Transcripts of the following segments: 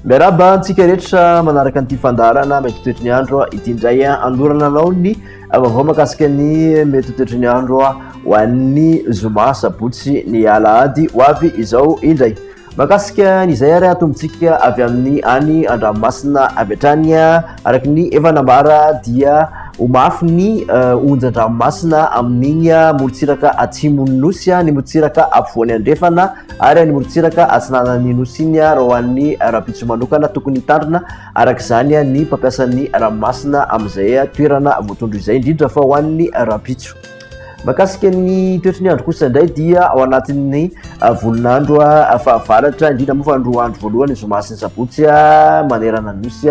Miarahaba antsika rehetra manaraka an'ity fandaharana mety ho toetry ny andro ity indray anolorana anao ny vaovao mahakasika ny mety ho toetry ny andro ho an'ny zoma, sabotsy, ny alahady ho avy izao indray. Mahakasika ny izay ary atombontsika avy amin'ny any an-dranomasina avy hatrany araka ny efa nambara dia ho mafy ny onjan-dranomasina amin'iny morontsiraka atsimon'ny nosy, ny morontsiraka afovoany andrefana ary any morontsiraka atsinanan'ny Nosy iny raha ho an'ny rahampitso manokana. Tokony hitandrina araka izany ny mpampiasa ny ranomasina amin'izay toerana voatondro izay, indrindra fa ho an'ny rahampitso. Mahakasika ny toetry ny andro kosa indray dia ao anatin'ny volon'andro fahavaratra, indrindra moa fa ny 2 andro voalohany, zoma sy ny sabotsy, manerana ny Nosy.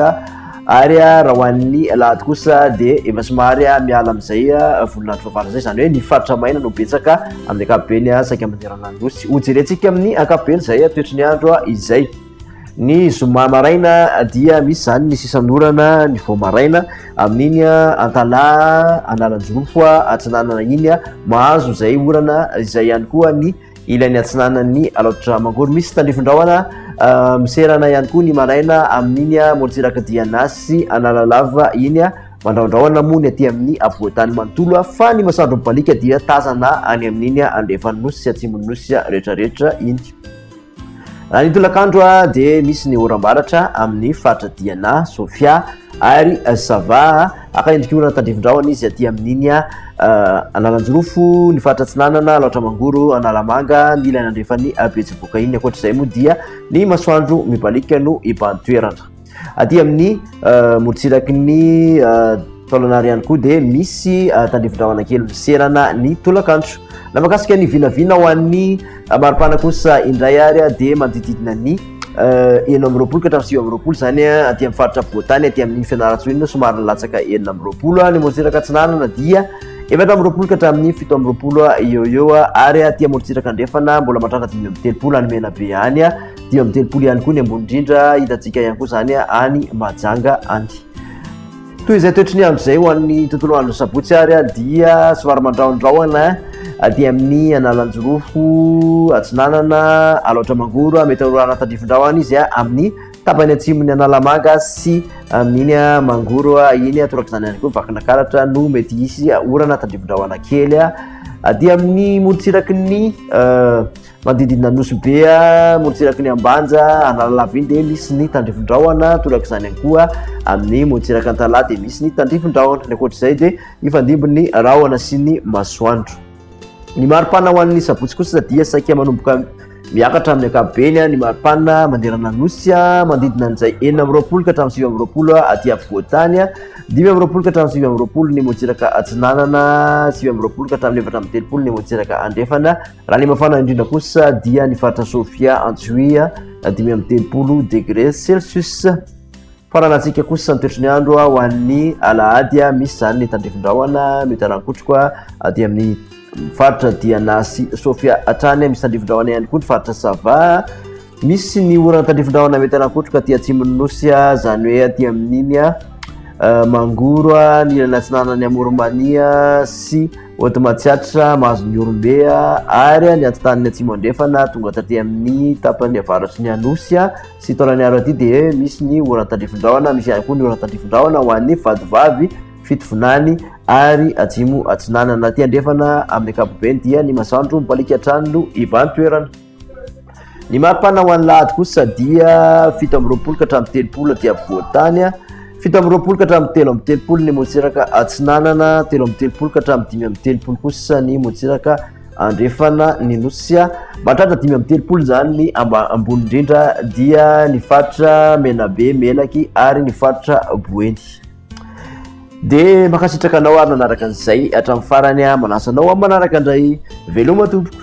Ary raha ho an'ny alahady kosa dia efa somary miala amin'izay volon'andro fahavaratra izay, izany hoe ny faritra maina no betsaka amin'ny ankapobeny saika manerana ny Nosy. Hojerentsika amin'ny ankapobeny izay toetry ny andro izay. Ny zoma maraina dia misy izany ny sisan'orana ny vao maraina amin'iny Antalaha, Analanjirofo, Atsinanana iny, mahazo izay orana izay ihany koa ny ilany atsinanan'ny Alaotra Mangoro. Misy tandrifin-drahona miserana ihany koa ny maraina amin'iny morontsiraka Diana sy Analalava iny. Mandrahondrahona moa ny aty amin'ny afovoan-tany manontolo fa ny masoandro mibaliaka dia tazana any amin'iny andrefan'ny nosy sy atsimon'ny nosy rehetrarehetra iny. Raha ny tolakandro dia misy ny oram-baratra amin'ny faritra Diana, Sofia ary Sava. Haka endrika orana tandrifin-drahona izy aty amin'iny Analanjirofo, ny faritra Atsinanana, Alaotra Mangoro, Analamanga, ny ilany andrefan'ny Betsiboka iny. Ankoatra izay moa dia ny masoandro mibaliaka no hibahan-toerana. Aty amin'ny morontsiraky ny Taolagnaro ihany koa dia misy tandrifin-drahona kely miserana ny tolakandro. Na mahakasika ny vinavina ho an'ny maripana kosa indray ary dia manodididina ny 26 ka hatramin'ny 29 izany aty amin'ny faritra afovoan-tany, aty amin'ny Fianarantsoa iny somary nilatsaka 26, ny morontsiraka atsinanana dia 24 ka hatramin'ny 27 eo eo ary aty morontsiraka andrefana mbola mahatratra 35 any Menabe any, 35 ihany koa ny ambony indrindra hitantsika ihany koa izany any Mahajanga any. Toy izay toetry ny andro izay ho an'ny tontolo andro sabotsy ary dia somary mandrahondrahona aty amin'ny Analanjirofo Atsinanana, Alaotra Mangoro, mety orana tandrifin-drahona izy amin'ny tapany atsimon'ny Analamanga sy amin'iny Mangoro iny, torak'izany ihany koa Vakinankaratra no mety hisy orana tandrifin-drahona kely aty amin'ny morontsiraky ny Manodidina an'i Nosy Be, morontsiraky ny Ambanja, Analalava iny dia misy ny tandrifin-drahona, torak'izany ihany koa amin'ny morontsiraka Antalaha dia misy ny tandrifin-drahona. Ny ankoatr'izay dia hifandimby ny rahona sy ny masoandro. Ny maripana ho an'ny sabotsy kosa dia saika manomboka miakatra amin'ny ankapobeny ny maripana manerana ny Nosy, manodidina an'izay 26 ka hatramin'ny 29 aty afovoan-tany, 25 ka hatramin'ny 29 ny morontsiraka atsinanana, 29 ka hatramin'ny 34 ny morontsiraka andrefana. Raha ny mafana indrindra kosa dia ny faritra Sofia Antsohihy 35 degré celsius. Faranantsika kosa ny toetry ny andro ho an'ny alahady, misy izany ny tandrifin-drahona mety harankotroka aty amin'ny faritra Diana sy Sofia hatrany, misy tandrifin-drahona ihany koa ny faritra Sava. Misy ny orana tandrifin-drahona mety harankotroka aty atsimon'ny nosy, izany hoe aty amin'iny Mangoro, ny ilany atsinanan'ny Amoron'i-Mania sy Haute Matsiatra, mahazo ny Ihorombe ary ny antontaniny atsimo andrefana tonga taty amin'ny tapany avaratry ny Anosy sy Taolagnaro aty dia misy ny orana tandrifin-drahona, misy ihany koa ny orana tandrifin-drahona ho an'ny Vatovavy, Fitovinany ary Atsimo Atsinanana. Aty andrefana amin'ny ankapobeny dia ny masoandro mibaliaka hatrany no iban-toerana. Ny maripana ho an'ny lahady kosa dia 27 ka hatramin'ny 30 aty afovoan-tany, 27 ka hatramin'ny 33 ny morontsiraka atsinanana, 33 ka hatramin'ny 35 kosa ny morontsiraka andrefana ny nosy. Mahatratra 35 izany ny ambony indrindra dia ny faritra Menabe, Melaky ary ny faritra Boeny. Dia mankasitraka anao ary nanaraka an'izay hatramin'ny farany, manasa anao amin'ny manaraka indray. Veloma tompoko.